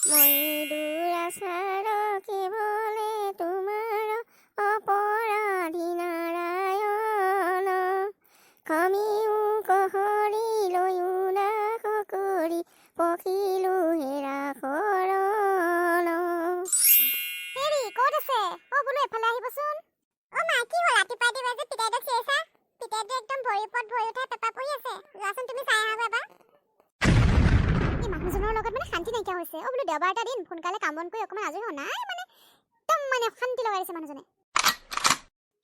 মই দুৰাচাৰ কেৱলে তোমাৰ অপৰাধী নাৰায়ণ। ক্ষমিও কহৰি লৈও নাশ কৰি পশিলো হেৰা শৰণ। হেৰি, ক'ত আছে? অ বোলো, এফালে আহিবচোন। অ মা, কি হ'ল? ৰাতিপুৱা ৰাতিপুৱা যে পিতাইটোক চিঞৰিছা? পিতাইটো একদম ভৰিৰ ওপৰত ভৰি উঠাই পেপাৰ পঢ়ি আছে। যোৱাচোন তুমি, চাই আহাগৈ এবাৰ। এই মানুহজনৰ লগত মানে শান্তি নাইকিয়া হৈছে। অ বোলো, দেওবাৰ এটা দিন, সোনকালে কাম বন কৰি অকণমান আজৰি হওঁ। নাই, মানে একদম মানে অশান্তি লগাই দিছে মানুহজনে।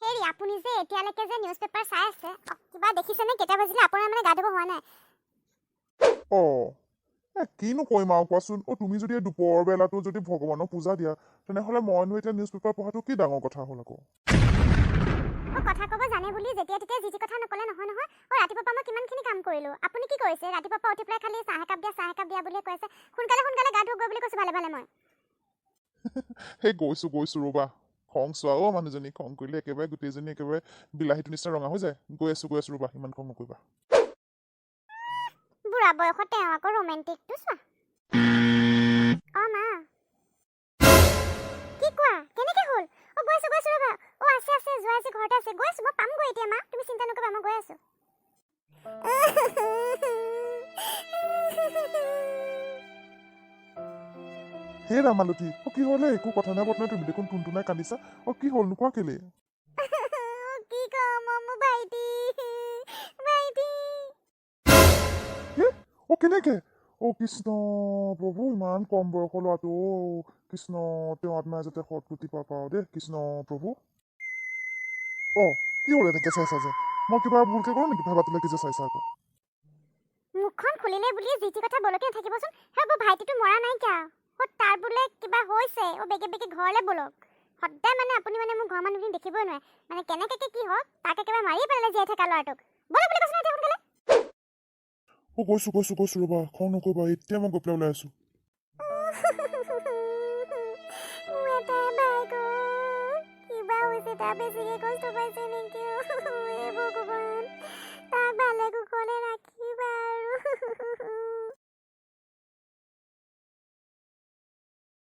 হেৰি, আপুনি যে এতিয়ালৈকে যে নিউজ পেপাৰ চাই আছে, অ, কিবা দেখিছেনে কেইটা বাজিলে? আপোনাৰ মানে গা ধুব হোৱা নাই? অ এ কিনো কৰিম আৰু কোৱাচোন? অ তুমি যদি এই দুপৰ বেলাটো যদি ভগৱানক পূজা দিয়া, তেনেহ'লে মইনো এতিয়া নিউজ পেপাৰ পঢ়াটো কি ডাঙৰ কথা হ'ল আকৌ? অ, কথা ক'ব জানে বুলি যেতিয়া তেতিয়া যি টি কথা নক'লে নহয় নহয়। অ, ৰাতিপুৱাৰ পৰা মই কিমানখিনি কাম কৰিলোঁ, আপুনি কি কৰিছে? ৰাতিপুৱাৰ পৰা উঠি পেলাই খালি চাহ একাপ দিয়া, চাহ একাপ দিয়া বুলিয়ে কৈ আছে। সোনকালে সোনকালে গা ধুগৈ বুলি কৈছোঁ ভালে ভালে মই। সেই গৈছোঁ গৈছোঁ, ৰ'বা। খং চোৱা অ মানুহজনী, খং কৰিলে একেবাৰে গোটেইজনী একেবাৰে বিলাহীটো নিচিনা ৰঙা হৈ যায়। গৈ আছোঁ গৈ আছোঁ, ৰ'বা, ইমান খং নকৰিবা। বুঢ়া বয়সত তেওঁ আকৌ ৰোমেণ্টিকটো চোৱা। অ মা, কি কোৱা? কেনেকে হ'ল? অ গৈ আছোঁ গৈ আছোঁ, ৰ'বা। অ আছে আছে, যোৱা আছে, ঘৰতে আছে। গৈ আছোঁ, মই পামগৈ এতিয়া। মা, তুমি চিন্তা নকৰিবা, মই গৈ আছোঁ। হে ৰামালতী, অ কি হ'লে? একো কথা নাই বতৰা নাই, তুমি দেখোন টুনটুনাই কান্দিছা। অ কি হ'ল, নোকোৱা কেলে? কি ক'ম অ, মোৰ ভাইটি, ভাইটি। কি? অ কেনেকে? অ কৃষ্ণ প্ৰভু, ইমান কম বয়সৰ ল'ৰাটো! অ কৃষ্ণ, তেওঁ আত্মাই যাতে সৎগতি পাওঁ দেই, কৃষ্ণ প্ৰভু। অ কি হ'ল, এনেকে চাইছা যে? মই কিবা ভুলকে ক'লো নেকি? ভাবাটোলৈকে যে চাইছা আকৌ। মুখখন খুলিলে বুলিয়ে যি টি কথা বলকি নাথাকিবচোন। সেই মোৰ ভাইটিটো মৰা নাইকিয়া অ, তাৰ বোলে কিবা হৈছে। অ বেগে বেগে ঘৰলৈ ব'লক। সদায় মানে আপুনি মানে মোৰ ঘৰৰ মানুহখিনি দেখিবই নোৱাৰে। মানে কেনেকৈ কি হওক, তাক একেবাৰে মাৰিয়ে পেলালে জীয়াই থকা ল'ৰাটোক। ব'লক বুলি কৈছোঁ নহয় এতিয়া সোনকালে। অ গৈছোঁ গৈছোঁ গৈছোঁ, ৰ'বা, খং নকৰিবা। এতিয়া মই গৈ পেলাই ওলাই আছোঁ। মোৰ এটাই ভাইক অ, কিবা হৈছে তাৰ, বেছিকে কষ্ট পাইছে নেকি অ? এই ভগৱান।